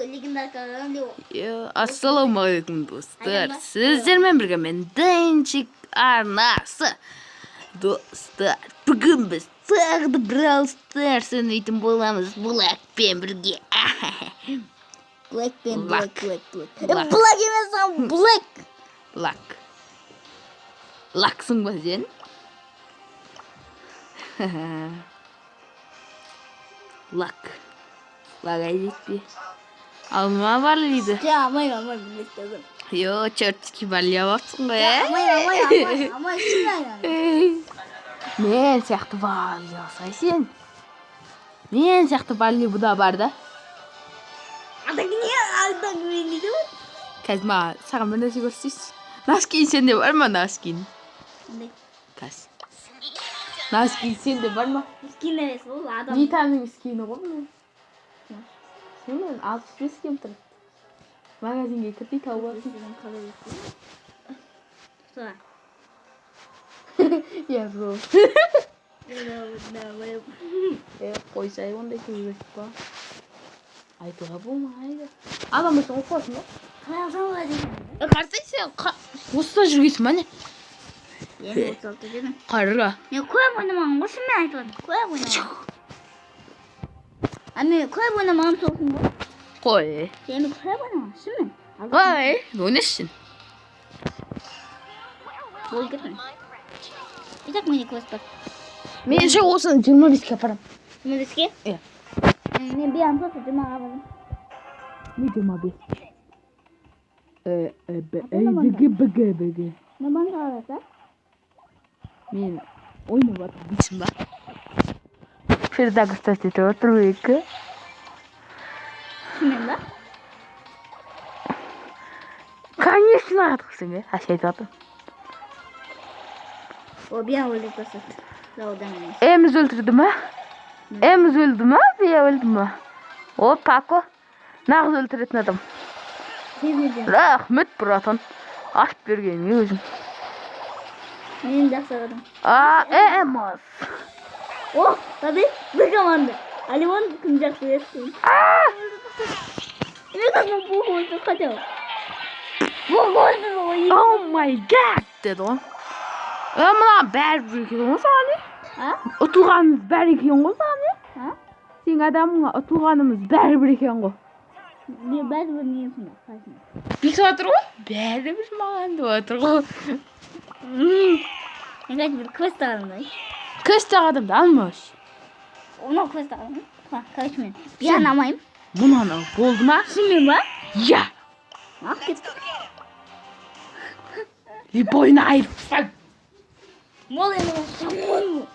Легендаркадан деп. Ассалаумағалейкум, достар! Сіздермен бірге мен, Денчик арнасы. Достар, бүгін біз тағы да Brawl Stars ойнайтын боламыз Блэкпен бірге. Блэк пен Лак. Блэк, Блэк, Блэк. Лак. Блэк емес, а Блэк. Лак. Лаксың ба сен? Лак. Лак айтпе. Алма бар дейді. Ja, алмаймын, алмаймын, Блэк дедім. Йо, чертики барли алыпсың ғой, ә? Алмаймын, алмаймын, алмаймын, алмаймын, шын алмаймын. Ей, мен сияқты барли алсай сен. Мен сияқты барли бұда бар да. Ата не, ата не дейді ғой? Қазір маған саған бір нәрсе көрсетейінші. Носки сенде бар ма, носки? Қандай? Қазір. Носки сенде бар ма? Скин емес ол адам. Нитаның скині ғой бұл. Сен мен 65 кем тұрады. Магазинге кірдей тауып аласың. Қалай өтті? Иә, бро. Е, қойсай, ондай сөз айтпа. Айтуға болмайды. Адам болсаң оқып аласың ба? Қалай алсам болады екен? Қарасай, сен осында жүргенсің ба, не? Енді 36 дедім. Қара. Мен көп ойнамаған ғой, шынымен айтып жатырмын. Көп ойнамаған. А мен көп ойнамағанмын сол үшін ғой. Қой. Сен көп ойнамаған, шынымен. Қой. Ойнашы сен. Болып кеттім. И так менде квест бар. Мен ше осыны 25-ке апарамын. 25-ке? Иә. Мен биян просто 20-ға барамын. Не 25? Б, Э, Г, Б, Г, Б, Г. Нормально қалады, а? Мен ойнап жатырмын дейсің ба? Ферда кстати етіп отыр екі. Шынымен ба? Конечно, атқысың, е? Әше айтып жатырмын. О, биян өлтіріп тастады. Жаудан емес. Эміз өлтірді ма? Эміз өлді ма? Бия өлді ма? О, Пако. Нағыз өлтіретін адам. Тез өлтірді. Рахмет, братан. Ашып бергеніңе өзің. Мен жақсы адам. А, Эміз. О, tabii bir команда. Алимон кім жақсы көреді? Мен қазір бұл өлтіріп хотел. Бұл өлтірді ғой. Oh my god деді ғой. Е, мына бәрібір екен ғой саған, е? А? Ұтылғанымыз бәрі екен ғой саған, е? А? Сенің адамыңа ұтылғанымыз бәрібір екен ғой. Не бәрібір не сонда? Қайсың? Бүйтіп жатыр ғой. Бәрібір маған деп жатыр ғой. Мен қазір бір квест аламын да. Квесттағы адамды алмаш. Мынау квест аламын. Короче, мен биян алмаймын. Мынаны ал, болды ма? Шынымен ба? Иә. Ақ кеттік. Любойны айырып тастаймын. Мол енді ол жаман ол.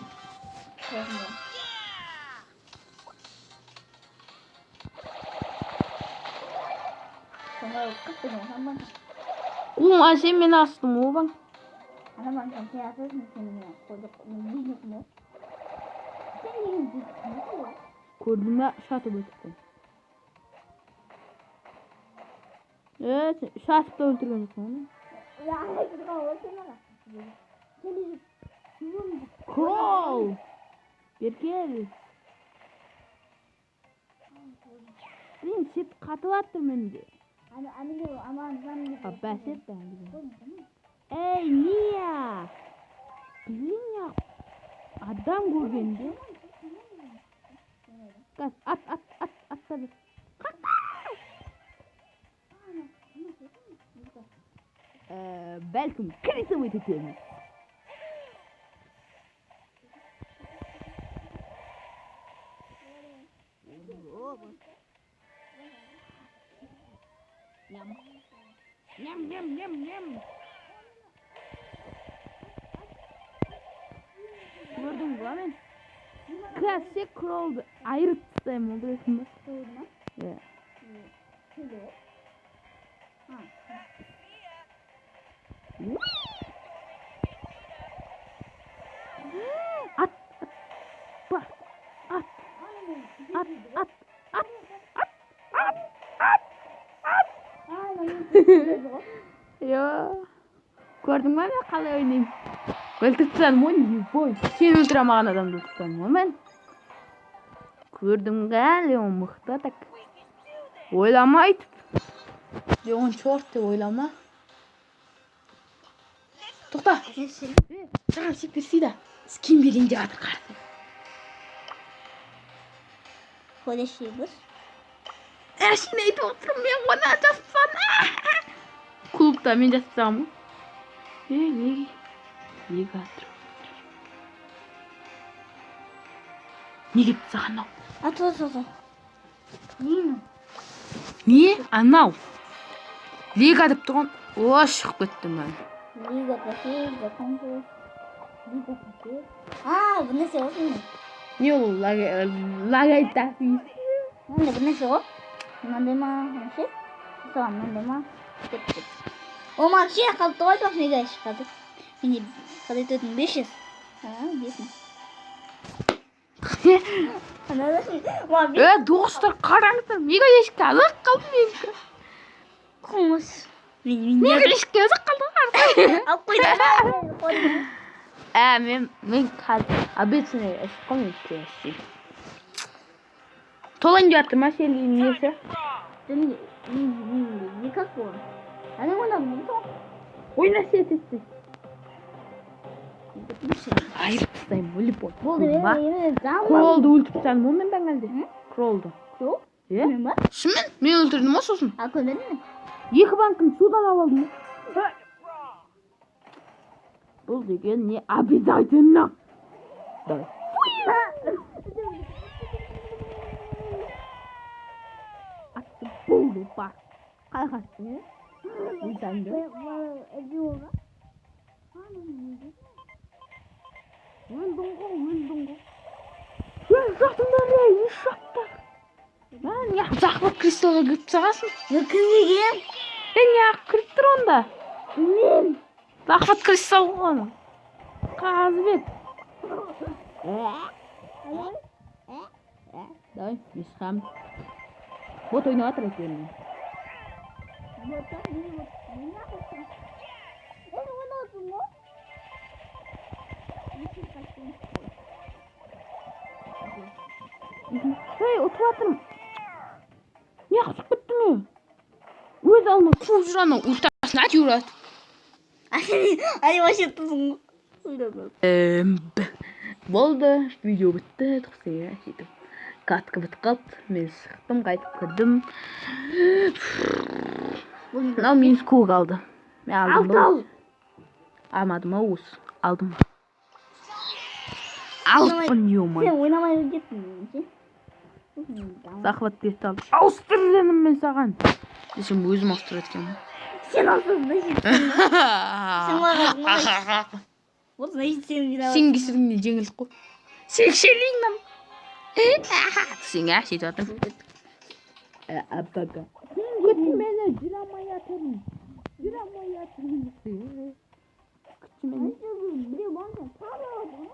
Сонда қып деген. Қума, сен мені астың ғой, баң. Ана банкам сен атасың, сен мені қойдық, мен бизнесім ғой. Сен деген бизнесің ғой. Көрдің бе, үш атып өлтірдім. Е, сен үш атып та өлтірген жоқсың оны. Ya, ана ғой, сен ана. Сен де Кролл! Бері кел. Блин, сет қатып жатыр менде. Ана ана аман зам. А, бәс етті. Ей, Ния! Блин, я адам көргенде. Қазір, ат, ат, ат, ат та бер. Бәлкім крисовать етеміз. Ням. Ням, ням, ням, ням. Көрдің ба мен? Қазір кролды айырып тастаймын, ол білесің ба? Иә. Ат, ат, бар, ат, ат, ат, ат, ат, ат, ат, ат. Йо. Көрдің ба, мен қалай ойнаймын? Өлтіріп тастадым ғой, любой. Сен өлтіре алмаған адамды өлтіріп тастадым ғой мен. Көрдің ба, Леон мықты так. Ойлама өйтіп. Леон черт деп ойлама. Тоқта. Саған сеп берсей да. Скин берейін деп жатыр, қарасай. Ходящий бus. Әшейін айтып отырмын мен оны жазсам. Клубта мен жазып тастағанмын ғой. Е, неге? Неге атыр? Не кетті саған мынау? А, тұр, тұр, тұр. Не? Не? Анау. Лига деп тұрған. О, шығып кетті мына. Лига трофеев закончилась. Лига трофеев. А, бір нәрсе ғой сонда. Не ол лагайта? Мынандай бір нәрсе ғой. Мынандай ма? Вообще? Соған мынандай ма? Деп деп. О, маған кішкене қалыпты ғой, бірақ мега ящик қазір. Менде қазір 4500. А, 5000. Маған бес Е, достар, қараңыздар, мега ящикті алып қалдым менікі. қоңыз. Мен Мега ящикті алып қалдым. алып қойдым. Ә, мен қазір обычный ящик қой мен ящик. Толайын деп жатыр ма сенің несі? Екі ақ болған. Әне ойнадым ғой. Ойна сен тез тез. Айырып тастаймын ғой любой. Болды, Ма? мен заман. Кролды өлтіріп тастадым ғой мен бәңгілде. Кролды. Крол? Е? Мен ба? Шынымен мен өлтірдім ғой сосын. А, көрмедің бе? Екі банкін судан алып алдым ғой. Бұл деген не обязательно. Давай. Атты болды бар. Қалай қаштың, е? Өлтаңды. Өлдің ғой, өлдің ғой. Өл жатыңдар, ей, еш жаттар. Мә, неғып захват кристаллға кіріп тастағансың? Мен кірмегем. Е, неғып кіріп тұр онда? Білмеймін. Захват кристалл ғой оны. Қазыбек. Давай, мен шығамын. Бот ойнап жатыр әйтеуір. Вот так, не вот, не нахуй. Это ойнап ғой. Ей, ұтып жатырмын. Неғып шығып кеттің, е? Өз алдына қуып жүр анау ультасын әйтеуір атып. Али вообще тұрсың ғой. Болды, видео бітті, тоқсан сөйтіп. Катка бітіп қалды, мен шықтым, қайтып кірдім. Мынау минус көк алды. Мен алдым ба? Алты. Алмадым ау осы. Алдым. Алыппын, ё-моё. Сен ойнамай кеттің ше. Захват кристалл. Ауыстыр дедім мен саған. Десем өзім ауыстырады екенмін. Сен ауыстырдың, значит. Сен маған. Вот, значит, сен виноват. Сен кесіріңнен жеңілдік қой. Сен нам. Сен ә сөйтіп жатырмын. Апака. Күтші мені, жүре алмай жатырмын. Жүре алмай жатырмын. Күтші мені. Біреу банка сала алады.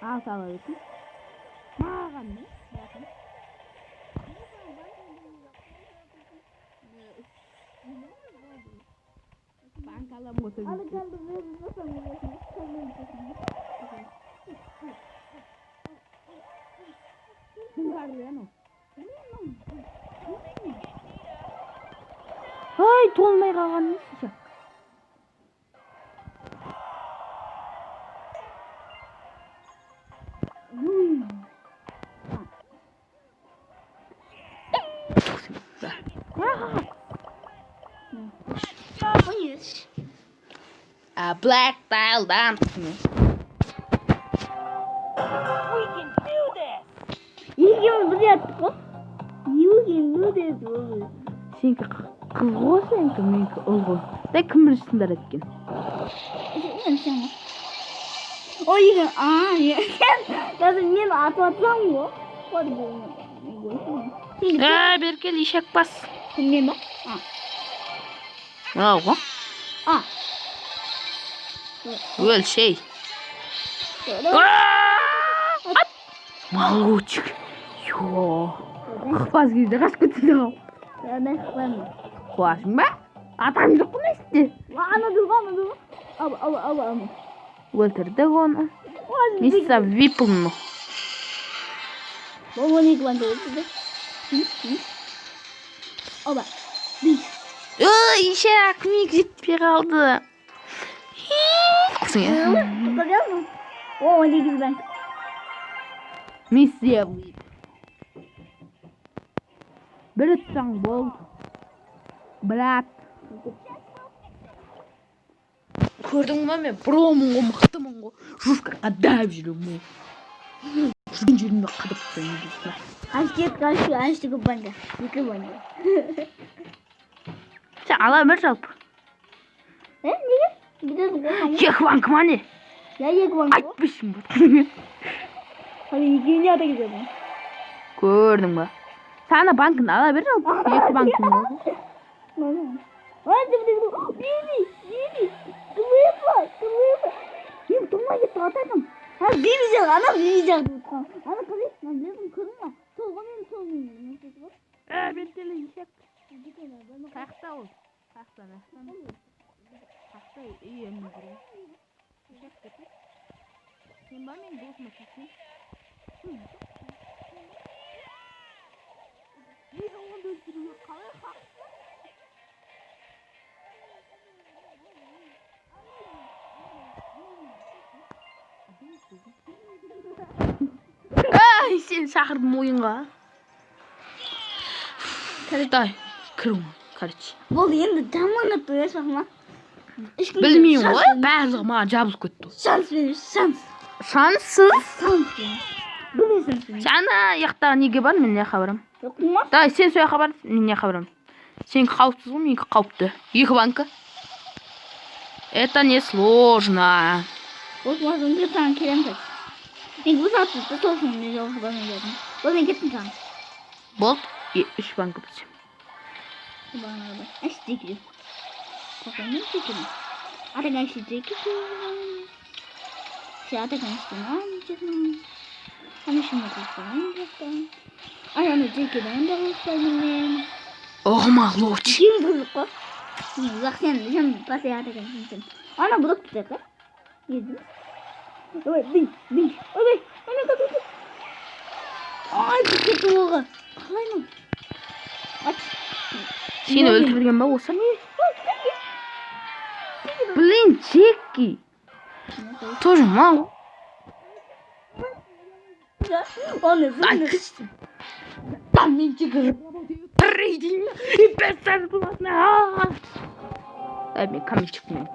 Ал сала берсін. Маған не? Банк аламын ғой. Аны кәдімгі беріп жатсаң. Кім қарды анау? Ай, толмай қалған несі? Ойеш. А Black Dial-дан. Екеуміз бірге аттық қой. You can do this. Сенікі қыз ғой, сенікі, менікі ұл ғой. Дай кім бірінші сындырады екен? Мен сен ғой. Ой, екен, а, сен даже мен атып атсам ғой. Сен Ә, бері кел, ешек бас. мен ба? А, Мынау ғой. а. Өл, шей. Ат! Молодчик. Йо. Қықпас кезде қашып кетті ғой. Мен қыламын. Қуасың ба? Атаң жоқ қой месте. Ана тұр ғой, ана тұр ғой. Ал, ал, ал, ал. Өлтірдік оны. Мисса выполнил. Бұл 12 банка өлтірді. Оба. Ой, ишак, миг жетпей қалды. Құрсын. Тоқтап. О, 18 банк. Миссия. Бір ұтсаң болды. Брат. Көрдің ба, мен промын ғой, мықтымын ғой. Жестко қадап жүремін ғой. Жүрген жерімде қадап тастаймын дейсің. Қанша қанша қанша көп банка? Екі банка. Сен ала бер жалпы. Е, неге? Бүйтесің ғой. Екі банк ма не? Я екі банк ғой. Айтпайсың ба? Hadi екеуіне ата кетеді. Көрдің ба? Сен ана банкін ала бер жалпы. Екі банкін ғой. Ай, Биби, Биби, Клипа, Клипа. Мен тұрмай кетті атакам. Ана Биби жақ, ана Биби жақ. Ана қалай, мына білесің, көрдің ба? Сол ғой мен сол мен. Ә, бентелі ешек. Қаяқта ол? Қаяқта ана? Қаяқта үйеміз Ешек деп. Сен ба менің досыма тиісің? Мен оны өлтіруге қалай хақ? Ай, сені шақырдым ойынға. Дай, кір короче. Болды, енді жаман қатты ойнасақ ма? Білмеймін ғой, барлығы маған жабылып кетті. Шанс бер, шанс. Шанссыз. Шанс бер. Бүгін шанс бер. Сен ана жақта неге бар, мен мына жаққа барамын. Жоқ ма? Давай, сен сол жаққа бар, мен мына жаққа барамын. Сенікі қауіпсіз ғой, менікі қауіпті. Екі банка. Это не сложно. Осы масын мен саған келемін қазір. Мен бұл сағат бітті, сол үшін мен жолға бармай жатырмын. Болды, мен кеттім саған. Болды. Үш банка бітсе. Бағана әш жеке. Қоқанның жеке. Атақан ши жеке. Ши атақан ши жеке. Ана ши қоқанның жеке. Ана жеке да қоқанның мен. Оғыма лоч. Кім бұзық қой? Ұзақ сен, сен басы атақан сен. Ана блок бітті қой. Едім. Ой, би, би. Ой, ана қой. Ай, кетті оғы. Қалай мынау? Ач. Сені өлтірген ба осы не? Блин, Джеки. Тоже маған. Оны Ай, кішті. Там мен Джеки трейдинг и бесплатно. Дай мне каменчик мен.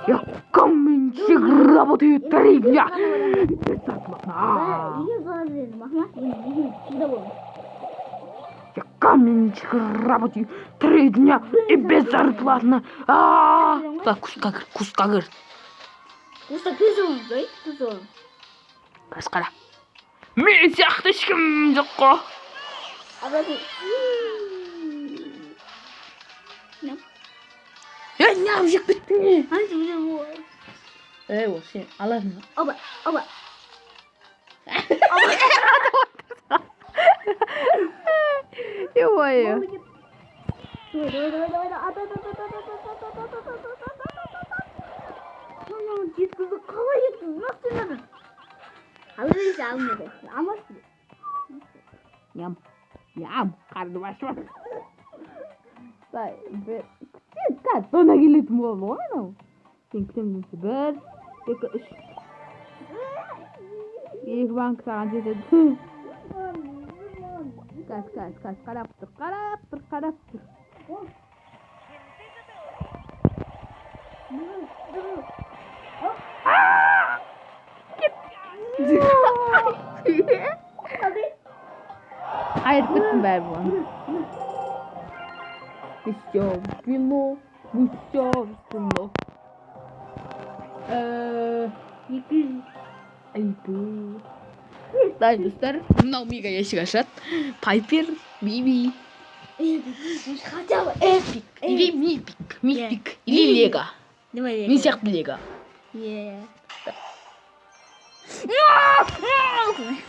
Я каменчик работаю 3 дня. Бесплатно. Я каменчик работаю 3 дня и беззарплатно. Так, кустқа кір, кустқа кір. Куста кірсе ғой, кірсе. Қазір қара. Мен сияқты ешкім жоқ қой. Абады. Ей, неғып жеп кеттің не? Хансы біле ол. Ей, ол сен аласың ба? Оба, оба. Ой. Давай, давай, давай, давай, ат, ат, ат, ат, ат, ат, ат, ат, ат, ат, ат, ат, ат, ат, ат. Анау жеткізді, қалай жеткізді, nasıl ойнадың? Алып алмады. Алмасын. Ням. Ням. Қарным ашып. Бір. Күткен, сона келетін болды ғой анау. Сен күтемін десе. Бір, екі, үш. Екі банк саған жетеді. Қазір, қазір, қазір. Қарап тұр, қарап тұр, қарап тұр. Айырып кеттім бәрі бұған. Все, вино, все, вино. Екі. Айбу. Дай, достар, мынау мега ящик ашады. Пайпер, Биби. Хотя бы эпик. Или мифик, мифик, или лего. Давай. Мен сияқты лего. Е.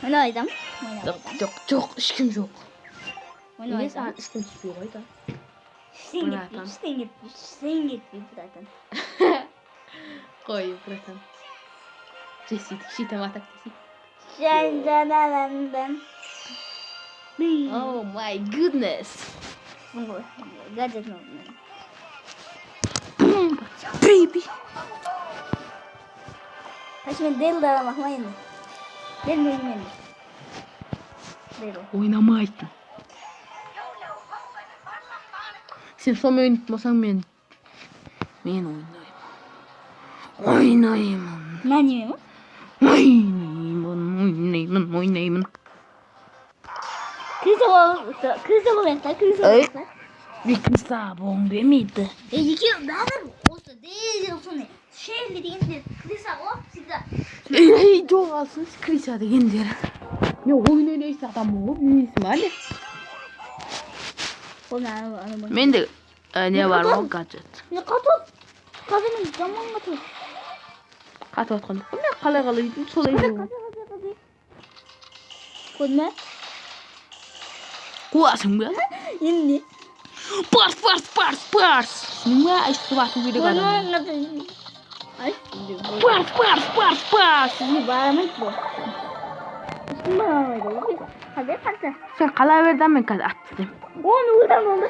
Ойнап айтамын. Жоқ, жоқ, жоқ, ешкім жоқ. Ойнап Неге айтамын. саған ешкім түспей қойды? Ештеңе Братан. етпейді, ештеңе етпейді, ештеңе етпейді, братан. Қой, братан. Джесси, щитом атак десей. Жан-жан-жан-жан. Oh my goodness. Ғой. Гаджет. Бейби. Қаш мен Дейлді аламын ма енді? Дейл менің енді. Дейл. Ойнамайтын. Сен сонымен ойнайтын болсаң мен ойнаймын. Ойнаймын. Мына неме ма? Ойнаймын, ойнаймын, ойнаймын. Крыса болайық та, крыса Ай. болайық та. Екінші болғым келмейді. Екеуі бәрі осы Дейл сондай. Шелли дегенде крыса ғой всегда. Ей, жоғалсын крыса дегендер. Мен ойын ойнайтын адаммын ғой, білмейсің ба не? Оны ана. Менде не бар ғой, гаджет. Мен қатып. Қазір мен жаман қатып. Қатып жатқан жоқпын. Мен қалай қалай дейтін солай деймін. Қазір. Көрдің бе? Қуасың ба? Енді не? Барс, барс, барс, барс. Түсіндің бе? Өйстіп ату керек адамды. Көрдің бе? Ай. Барс, барс, барс, барс. Сізге барамайды бұл. Ешкім бара алмайды ғой. Қазір қарсы. Сен қала бер да, мен қазір атып тастаймын. Оны өлтірем онда.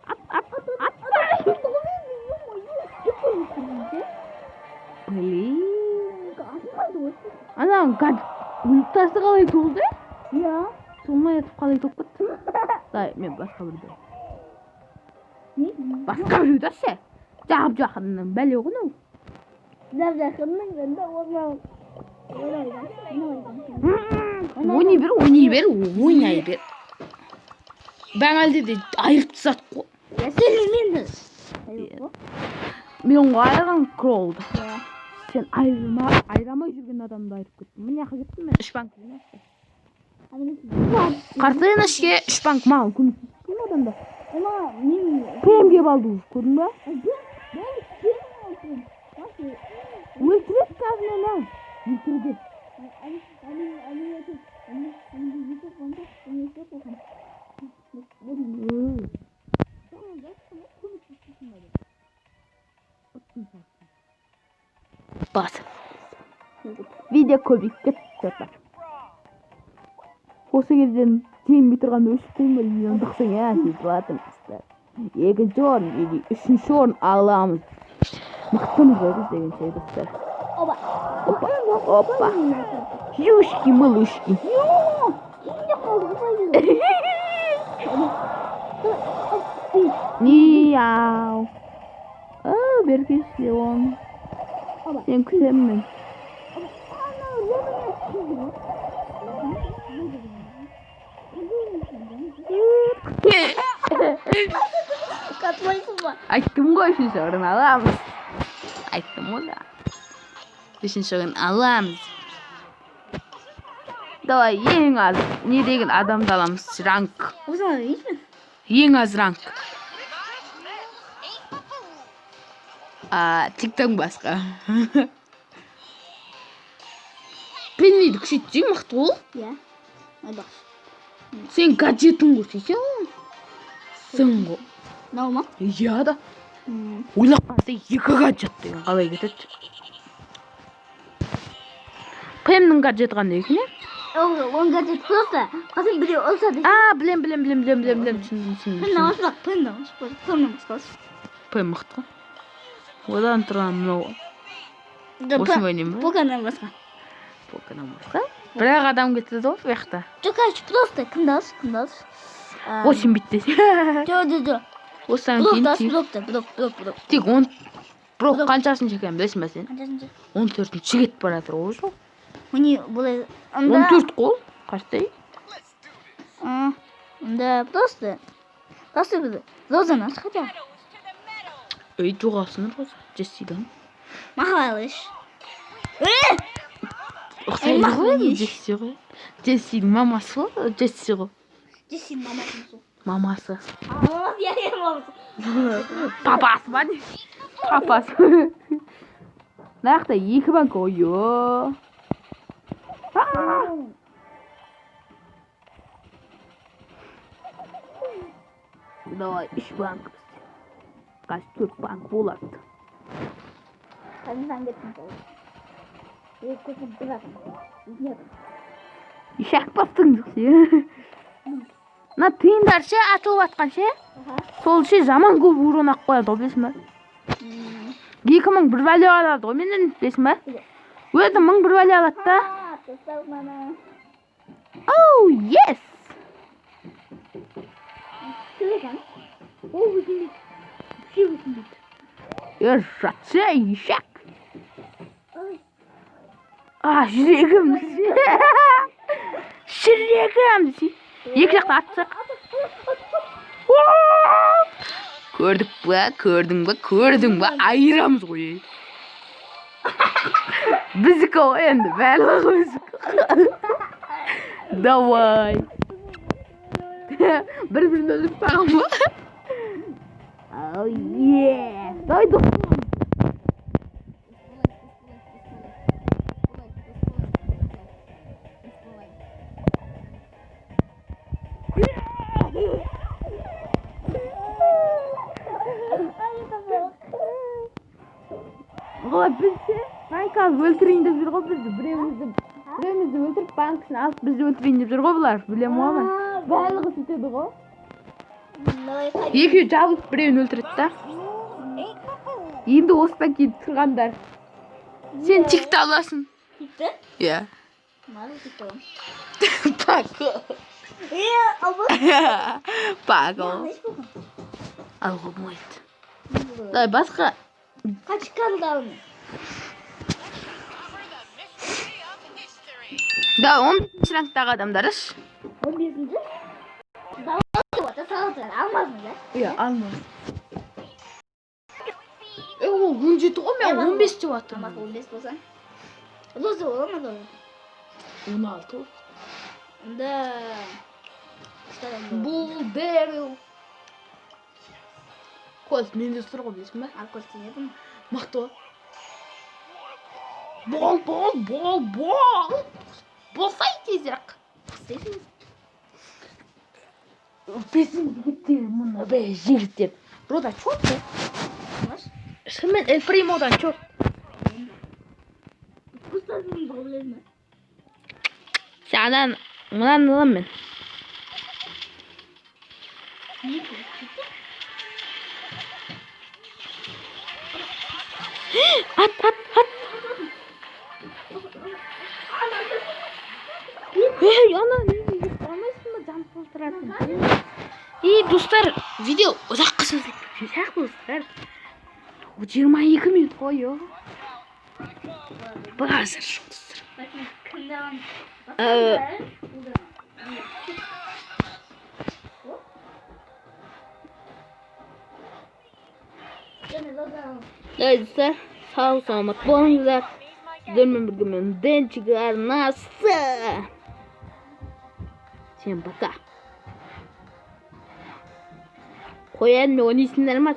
Ат, ат, ат. Блин. Ана гаджет ультасы қалай толды? Я. Толмай атып қалай толып кетті? Дай, мен басқа біреуді. Не? Басқа біреуді ше. Жап жақыннан бәле ғой мынау. Жап жақынның енді орнау. Ойнай бер, ойнай бер, ойнай бер. Бәңәлде де айырып тастады ғой. Я сен мен. Мен ғой айырған Кролды. Сен айырамай жүрген адамды айырып кеттің. Мына жаққа кеттім мен. Үш банк. Қарсы ішке үш банк маған көмектескен адамда. Ама мен Пм келіп алды уже, көрдің ба? Өлтіреді қазір мені. Өлтірді. Бас. Видео көбейіп кетті. Осы кезден жеңбей тұрған өшіп миллиондықсың, ә, сөйтіп жатырмыз. Екінші орын или үшінші орын аламыз. Мықтымыз ғой біз деген ше, достар. Опа. Опа, опа. Юшки, малышки. Мияу. Бергеш Леон. Сен күтемін мен. Қатпайсың ба? Айттым ғой, үшінші орын аламыз. Айттым ғой да. Үшінші орын аламыз. Давай, ең аз не деген адамды аламыз? Ранг. Ең аз ранг. Тикток басқа. Пенниді күшейтсең мықты ғой. Иә. Айбақ. Сен гаджетің көрсетсең. Сың ғой. Мынау ма? Иә да. Ойлап қараса, екі гаджет деген қалай кетеді? Пэмнің гаджеті қандай екен, е? Он гаджет просто қазір біреу ұрса десе. А, білем, білем, білем, білем, білем, білем, түсіндім, түсіндім. Пэмнің ауыспақ, Пэмнің ауыспақ, Пэмнің ауыспақ. Пэм мықты ғой. Одан тұрған мынау. Осыны ойнаймын ба? Покадан басқа. Покадан басқа. Бірақ адам кетеді ғой бұл жақта. Жоқ, короче, просто кімді алшы, кімді алшы. Осын бітті. Жоқ, жоқ, жоқ. Осыдан Блок кейін алшы, блокты, блок, блок, блок. Тек он блок қаншасыншы екенін білесің бе сен? Қаншасыншы? 14-ші кетіп бара жатыр ғой уже. Міне бұлай. 14 қол. Қарасай. Онда просто. Просто бір Розаны аш хотя. Ей, жоғалсын Роза. Джессидан. Махалыш. Ұқсайды ғой, Джесси ғой. Джессидің мамасы ғой, Джесси ғой. Джессидің мамасы сол. Мамасы. Мамасы, иә, иә, мамасы. Папасы ба не? Папасы. Мына жақта екі банк ойы. Давай, үш банк бізде. Қазір 4 банк болады. Қазір сан кеттім сол. Екі, бір адам. Екі адам. Ишак бастың ше. Мына тиындар ше, атылып атқан ше. Сол ше жаман көп урон ақ қояды ғой, білесің ба? 2000 бір бәле алады ғой менен, білесің ба? Өзі 1000 бір бәле алады да. Достар, мана. Оу, yes! Кім екен? Ол өсінбейді. Вообще өсінбейді. Е, жатшы, ишак. Ой. А, жүрегім. Жүрегім десе. Екі жақта атсақ. Көрдік па, көрдің ба, көрдің ба? Айырамыз ғой. Ей. Біздікі ғой енді, барлығы біздікі. Давай. Бір-бірін өлтіріп тастаған ба? Oh, yeah. Давай, достар. Ғой бізде банк алып өлтірейін деп жүр ғой бізді, біреуімізді өлтіріп, банкісін алып, бізді өлтірейін деп жүр ғой бұлар, білемін ғой мен. Барлығы сөйтеді ғой. Давай. Екеуі жабылып, біреуін өлтіреді да. Енді осыдан кейін тұрғандар. Сен тикті аласың. Тикті? Иә. Маған тикті аламын. Пако. Е, алба. Пако. Алуға болмайды. Давай басқа. Қанша қалды аламын? Давай 15-ші рангтағы адамдар ш. 15-ші? Давай, салады, алмасын да? Иә, алмаз. Е, ол 17 ғой, мен 15 деп Алмас жатырмын. 15 болса. Лоза бола ма лоза? 16. Онда күшті адам болады. Бұл Дэрил. Кольт менде тұр ғой, білесің ба? Ал кольт сенеді ме? Мықты ғой. Бол, бол, бол, бол. Болсай тезірек. Істейсің. Біздің жігіттер мына бе, жігіттер. Рода черт. Маш? Шынымен Эль Примодан черт. Кустардың проблема. Сен ананы, мынаны аламын мен. Не? Ат, ат, ат. Ей, ана неге кетіп қалмайсың ба, жан толтыратын. Ей, достар, видео ұзаққа созылып кеткен сияқты, достар. 22 минут қой, ё. Базар жоқ, достар. Кімді аламын? Және лоза аламын. Давай, достар, сау саламат болыңыздар. Сіздермен бірге мен Денчик арнасы. Всем пока. Қоян мен ойнайсыңдар ма?